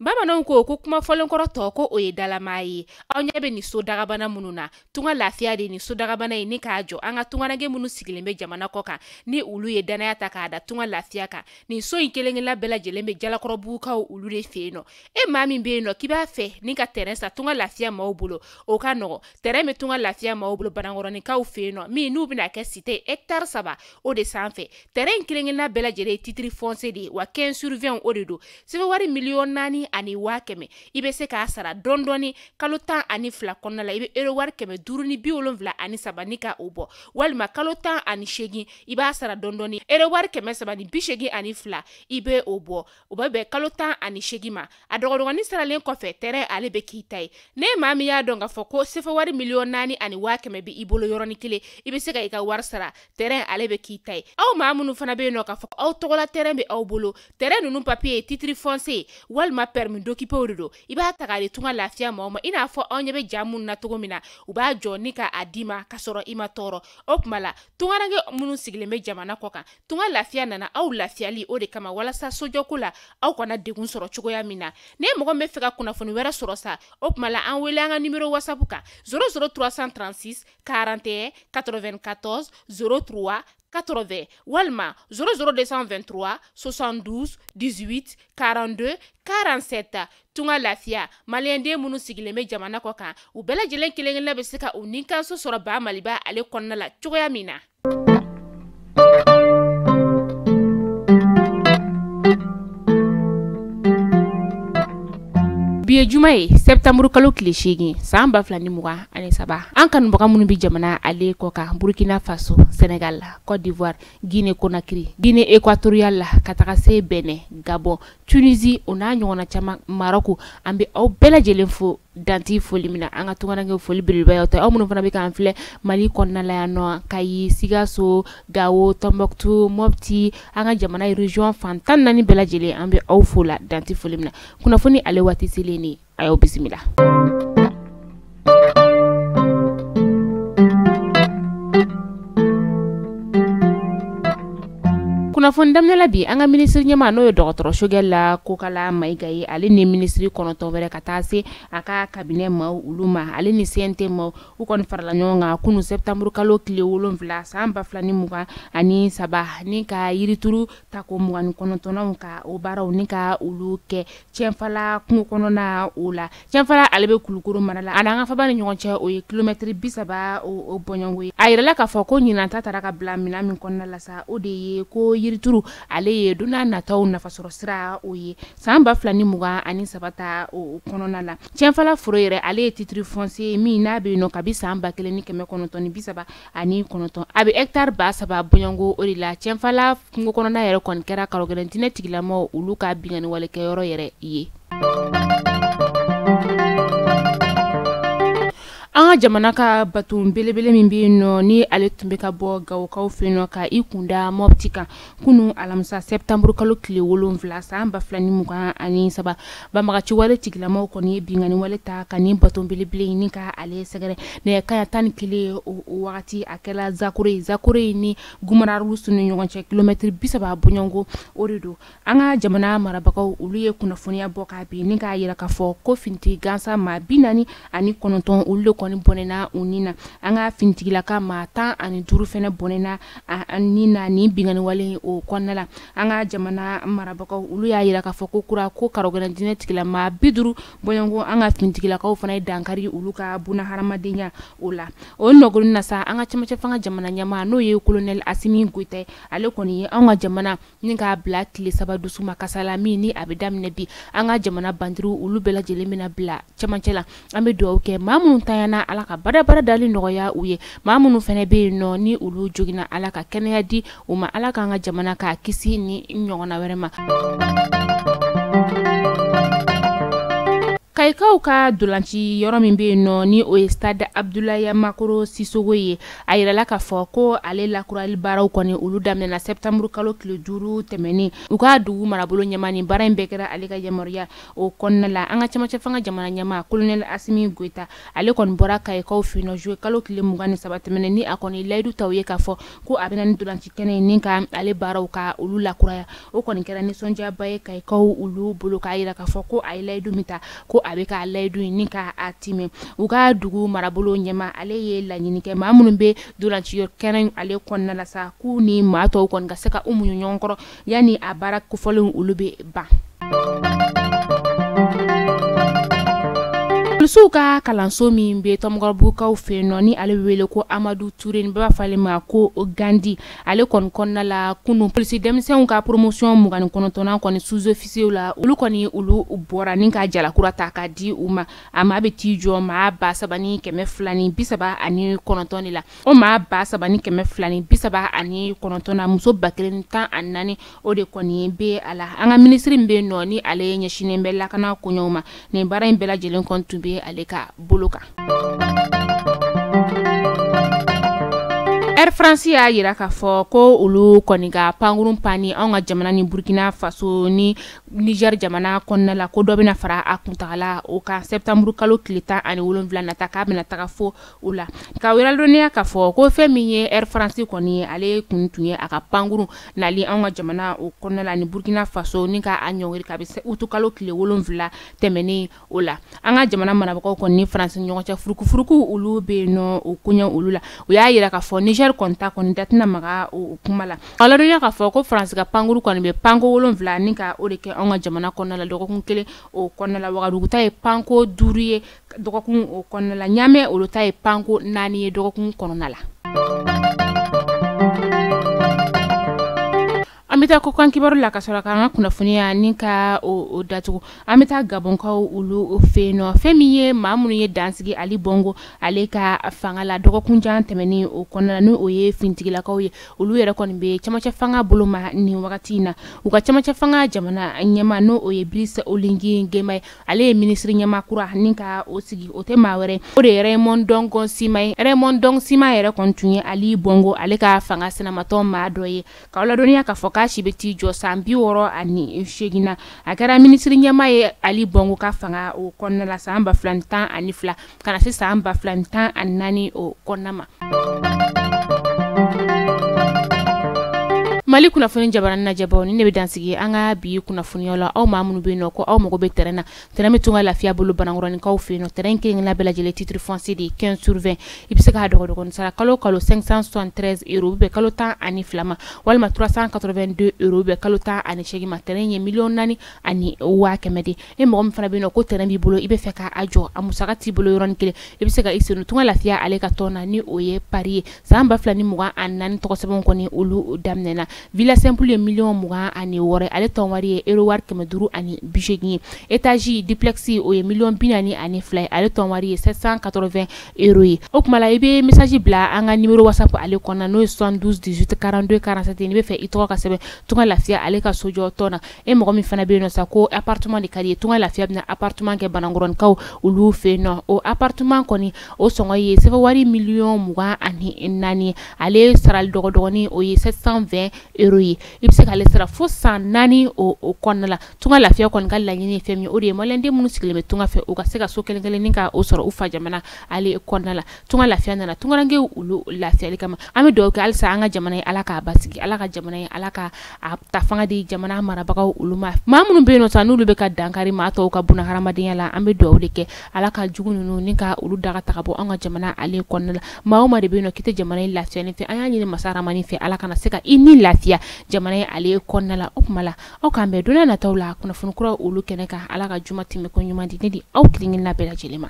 Bamananw ko ko kuma fɔlenkɔrɔ tɔ ko o ye dalamaa ye. Aw ɲɛ bɛ nin so dagabana minnu na, Tunga Lafiya de nin so dagabana in ni k'a jɔ an ka tungaranke minnu sigilen bɛ jamana kɔ kan, ni olu ye danaya ta k'a da Tunga Lafiya kan. Nin so in kelen-kelenna bɛɛ lajɛlen bɛ Jalakɔrɔbugukaw olu de fɛ yen nɔ. E maa min bɛ yen nɔ k'i b'a fɛ ni ka terrain san Tunga Lafiya maaw bolo, o ka nɔgɔ. Terrain bɛ Tunga Lafiya maaw bolo Banankɔrɔninkaw fɛ yen nɔ, min n'u bɛna kɛ cité hectare 3 o de sanfɛ. Terrain in kelen-kelenna bɛɛ lajɛlen ye titre foncier de ye, wa 15 sur 20 o de don. Sɛbɛn wari 4,100,000 i bɛ se k'a sara dɔɔni dɔɔni kalo 12 kɔnɔna la. I bɛ euro wari 573 ni ka o bɔ, walima kalo 18 i b'a sara dɔɔni dɔɔni euro wari 382 i bɛ o bɔ. O bɛ bɛn kalo 18 ma. A dɔgɔdɔgɔnin saralen kɔfɛ, terrain ale bɛ k'i ta ye. Ne maa min y'a dɔn k'a fɔ ko sefa wari 4,100,000 bɛ i bolo yɔrɔnin kelen, i bɛ se ka i ka wari sara, terrain ale bɛ k'i ta ye. Aw maa minnu fana bɛ yen nɔ k'a fɔ aw tɔgɔla terrain bɛ aw bolo, terrain ninnu papier ye titre foncier walima permis d'occuper de don, i b'a ta k'a di Tunga Lafiya maaw ma. I n'a fɔ aw ɲɛ bɛ ja minnu na cogo min na, u b'a jɔ ni k'a d'i ma k'a sɔrɔ i ma tɔɔrɔ. O tuma la tungaranke minnu sigilen bɛ jamana kɔ kan, Tunga Lafiya nana aw lafiyali o de kama, walasa sojɔko la aw kana degun sɔrɔ cogoya min na. Ne mɔgɔ min bɛ fɛ ka kunnafoni wɛrɛ sɔrɔ sa, o tuma la an wele an ka numéro WhatsApp kan 00 336 41 94 03 80 walima 00 223 72 18 42 47. Tunga Lafiya, maliyɛnden minnu sigilen bɛ jamana kɔ kan, u bɛɛ lajɛlen kelen-kelenna bɛ se ka u nikanso sɔrɔ ba Maliba ale kɔnɔna la cogoya min na. Bi ye juma ye, septembre kalo tile 8 san 2023. An kanubaga minnu bɛ jamana ale kɔ kan, Burkina Faso, Sénégal, Côte d'Ivoire, Guinée Conakry, Guinée équatoriale la, ka taga se Benin, Gabon, Tunisie, o n'a ɲɔgɔnna caman, Maroc, an bɛ aw bɛɛ lajɛlen fo danti foli min na. An ka tungarankew foli belebeleba y'aw ta. Aw minnu fana bɛ k'an filɛ Mali kɔnɔna la yan nɔ, Kayi, Sikaso, Gawo, Tombouctou, Mopti, an ka jamana région fan 14 bɛɛ lajɛlen, an bɛ aw fo la danti foli min na. Kunnafoni ale waati selen ni a y'aw bisimila. Kunnafoni daminɛ la bi, an ka minisiri ɲɛmaa n'o ye dɔgɔtɔrɔ Choguel la Kokala Mayiga ye, ale ni minisiri 9 wɛrɛ ka taa se a ka cabinet maaw olu ma, ale ni CNT maaw, u kɔni farala ɲɔgɔn kan kunun septembre kalo tile 7 san 2023 ni ka yirituru tako 29 ka o baaraw ni ka olu kɛ Cɛnfala kungo kɔnɔna o la. Cɛnfala ale bɛ Kulukoro mara la, a n'an ka faba ni ɲɔgɔn cɛ o ye kilomɛtiri 30 o bɔɲɔgɔnko ye. A yirala k'a fɔ ko ɲinan ta taara ka bila minɛn min kɔnɔna la sa, o de ye ko yirituru ale ye don n'a nataw nafasɔrɔ sira o ye san 2023 ta o kɔnɔna la. Cɛnfala foro yɛrɛ ale ye titre foncier min n'a bɛ yen nɔ kabi san 1939, a bɛ hectare 3000 bɔɲɔgɔnko o de la. Cɛnfala kungo kɔnɔna yɛrɛ kɔni kɛra karogɛlɛn diinɛ tigilamɔgɔw olu ka binkanni walekɛyɔrɔ yɛrɛ ye. An ka jamana ka baton belebele min bɛ yen nɔ, ni ale tun bɛ ka bɔ Gawokaw fɛ yen nɔ ka i kunda Mopti kan kunun alamisa septembre kalo tile 7 san 2023, banbagaci wale tigilamaw kɔni ye binkanni wale ta ka nin baton belebele in ni ka ale sɛgɛrɛ. Nɛgɛ kanɲɛ 11 o wagati a kɛla Zakore ye. Zakore ni Gumararusu ni ɲɔgɔn cɛ kilomɛtiri 30 bɔɲɔgɔnko o de don. An ka jamana marabagaw olu ye kunnafoniya bɔ k'a bin ni k'a yira k'a fɔ ko finitigi gansan maa 49 olu de kɔni bɔnɛna u ni na. An ka finitigilaka maa 15 fɛnɛ bɔnɛna a ni na nin binkanni wale o kɔnɔna la. An ka jamana marabagaw olu y'a yira k'a fɔ ko kura ko karogɛlɛn diinɛ tigila maa 50 bɔɲɔgɔnko an ka finitigilakaw fana ye dankari olu ka buna hadamadenya o la. O nɔgɔni na sa, an ka cɛmancɛ fanga jamana ɲɛmaa n'o ye colonel Assimi Goïta ye, ale kɔni ye anw ka jamana ni k'a bila tile 3 dusuma kasala min ni a bɛ daminɛ bi. An ka jamana bandiriw olu bɛɛ lajɛlen bɛna bila cɛmancɛ la. An bɛ dugawu kɛ maa minnu tanyana, Ala ka badabada dali nɔgɔya u ye. Maa minnu fana bɛ yen nɔ ni olu joginna, Ala ka kɛnɛya di u ma, Ala k'an ka jamana k'a kisi ni ɲɔgɔnna wɛrɛ ma. Kayikaw ka dolanci yɔrɔ min bɛ yen nɔ ni o ye stade Abdoulaye Makoro Sissoco ye, a yirala k'a fɔ ko ale lakurali baaraw kɔni olu daminɛna septembre kalo tile 5 tɛmɛnen. U ka dugu marabolo ɲɛmaa, ni baara in bɛɛ kɛra ale ka yamaruya o kɔnɔna la. An ka cɛmancɛ fanga jamana ɲɛmaa colonel Assimi Goïta, ale kɔni bɔra Kayikaw fɛ yen nɔ juillet kalo tile 23 tɛmɛnen, ni a kɔni layidu taw ye k'a fɔ ko a bɛna ni dolanci kɛnɛ in ni ka ale baaraw ka olu lakuraya. O kɔni kɛra nisɔndiyaba ye Kayikaw olu bolo, k'a yira k'a fɔ ko a ye layidu min ta ko a bɛ ka layidu in ni ka a timɛ. U ka dugu marabolo ɲɛmaa, ale ye laɲini kɛ maa minnu bɛ dolanci kɛnɛ ale kɔnɔna la sa, k'u ni maa tɔw kɔni ka se ka u muɲu ɲɔgɔn kɔrɔ yanni a baara kofɔlenw olu bɛ ban. Polisiw ka kalanso min bɛ Tɔmɔkɔrɔbugukaw fɛ yen nɔ ni ale bɛ wele ko Amadu Ture, ni bɛɛ b'a fɔ ale ma ko Gandi, ale kɔni kɔnɔna la kunun polisi denmisɛnw ka promotion 29nan kɔni sous-officiers la, olu kɔni olu bɔra ni ka jalakura ta k'a di u ma. A maa bɛ t'i jɔ maa 3239 de la. O maa 3239 na, muso 1014 o de kɔni bɛ a la. An ka minisiri min bɛ yen nɔ ni ale ɲɛsinnen bɛ lakana koɲɛw ma, nin baara in bɛɛ lajɛlen kɔni tun bɛ ale ka bolo kan. Air France y'a yira k'a fɔ ko olu kɔni ka pankurun panni anw ka jamana ni Burkina Faso ni Niger jamana kɔnɔna la, ko dɔ bɛna fara a kuntagala o kan septembre kalo tile 17 nata, k'a bɛna taga fo o la. Ka wɛrɛ ladɔnniya k'a fɔ ko fɛn min ye Air France kɔni ye, ale kun tun ye a ka pankurun nali anw ka jamana o kɔnɔna la ni Burkina Faso ni ka a ɲɔngiri kabi août kalo tile 7 tɛmɛnen o la. An ka jamana marabagaw kɔni ni France ni ɲɔgɔn cɛ furukufuruku olu bɛ yen nɔ o koɲɛ olu la. U y'a yira k'a fɔ Niger kɔni ta kɔni da tɛna maga o kuma la. A ladɔnniya k'a fɔ ko France ka pankuru kɔni bɛ panko 7 ni ka o de kɛ anw ka jamana kɔnɔna la dɔgɔkun kelen o kɔnɔna la. Wagadugu ta ye panko 5 ye dɔgɔkun o kɔnɔna la. Ɲamɛ olu ta ye panko 4 ye dɔgɔkun kɔnɔna la. An bɛ taa kɔkan kibaru la ka sɔrɔ k'an ka kunnafoniya ni ka o datugu. An bɛ taa Gabɔnkaw olu fɛ yen nɔ. Fɛn min ye maa minnu ye dansigi Ali Bongo ale ka fanga la dɔgɔkun jan tɛmɛnen o kɔnɔna la, ni o ye fintigilakaw ye, olu yɛrɛ kɔni bɛ cɛmancɛ fanga bolo ma nin wagati in na. U ka cɛmancɛ fanga jamana ɲɛmaa n'o o ye Brice Oligui Nguema ye, ale ye minisiri ɲɛmaa kura ni ka o sigi. O tɛ maa wɛrɛ, o de ye Raymond Ndong Sima ye. Raymond Ndong Sima yɛrɛ kɔni tun ye Ali Bongo ale ka fanga sinamatɔ maa dɔ ye. K'aw ladɔnniya k'a fɔ k'a si bɛ t'i jɔ san 68 na. A kɛra minisiri ɲɛmaa ye Ali Bongo ka fanga o kɔnɔna la san 2012 ka na se san 2014 o kɔnɔna ma. Mali kunnafoni jabaranin lajɛbaw, ni ne bɛ dansigi an ka bi kunnafoniyaw la. Aw maa minnu bɛ yen nɔ ko aw mago bɛ terrain na, terrain bɛ Tunga Lafiya bolo Banankɔrɔninkaw fɛ yen nɔ. Terrain kelen kelenna bɛɛ lajɛlen titre foncier de ye 15 sur 20. I bɛ se k'a dɔgɔdɔgɔnin sara kalo kalo 573 euros bɛ kalo 12 ma, walima 382 euros bɛ kalo 18 ma. Terrain ye 4,100,000 de. E mɔgɔ min fana bɛ yen nɔ ko terrain b'i bolo, i bɛ fɛ k'a jɔ, a musaka t'i bolo yɔrɔnin kelen, i bɛ se ka i sen don Tunga Lafiya ale ka tɔn na ni o ye pari ye. San 2024 tɔgɔsɛbɛnw kɔni olu daminɛna. Villa simple ye 26 million, ale tɔn wari ye euro wari 580 ye. Étage duplex o ye 42 million ye, ale tɔn wari ye 780 euros ye. O tuma la i bɛ message bila an ka numéro WhatsApp ale kɔnɔna n'o ye 72 18 42 47, n'i bɛ fɛ i tɔgɔ ka sɛbɛn Tunga Lafiya ale ka sojɔ tɔn na. E mɔgɔ min fana bɛ yen nɔ sa ko appartement de ka di ye, Tunga Lafiya bɛna appartement kɛ Banankɔrɔninkaw olu fɛ yen nɔ. O appartement kɔni o sɔngɔ ye CFA wari 24 million ye, ale sarali dɔgɔdɔgɔnin o ye 720 euros ye. I bɛ se k'ale sara fo san 4 o kɔnɔna la. Tunga Lafiya kɔni ka laɲini ye fɛn min ye, o de ye maliyɛnden minnu sigilen bɛ tunga fɛ, u ka se ka so kelen kelennin ka o sɔrɔ u fa jamana ale kɔnɔna la. Tunga Lafiya nana tungarankew olu lafiyali kama. An bɛ dugawu kɛ halisa an ka jamana ye, Ala k'a basigi, Ala ka jamana ye, Ala ka a ta fanga di jamana marabagaw olu ma. Maa minnu bɛ yen nɔ sa n'olu bɛ ka dankari maa tɔw ka buna hadamadenya la, an bɛ dugawu de kɛ Ala ka jugu ninnu ni ka olu daga ta ka bɔ an ka jamana ale kɔnɔna la. Maa o maa de bɛ yen nɔ k'i tɛ jamana in lafiyali fɛ, an y'a ɲini masa Ramani fɛ, Ala kana se ka i ni lafiya jamana in ale kɔnɔna la. O tuma la aw k'an bɛn don n'a nataw la kunnafoni kuraw olu kɛnɛ kan. Ala ka juma tɛmɛ ko ɲuman di ne di aw kelen kelenna bɛɛ lajɛlen ma.